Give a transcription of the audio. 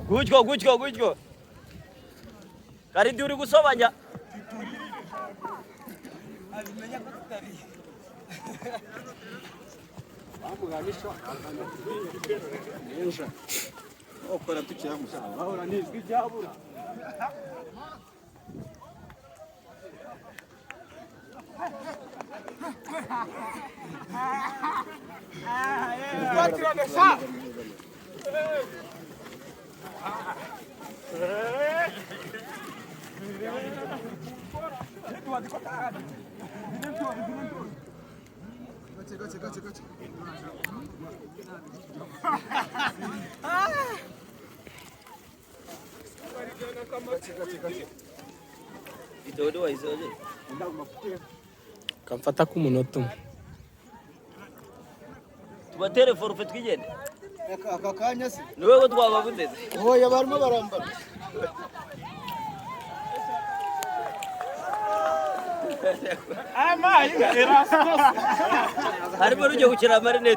Gutyo gutyo gutyo. Karidi uri gusobanya. Itodo wayisoje. Kamfata k'umunota umwe. Tubatere forufe twigende. Aka kanya se? Ni wowe twababuze. Oya, barimo barambara. Harimo n'ugiye gukina amarinete.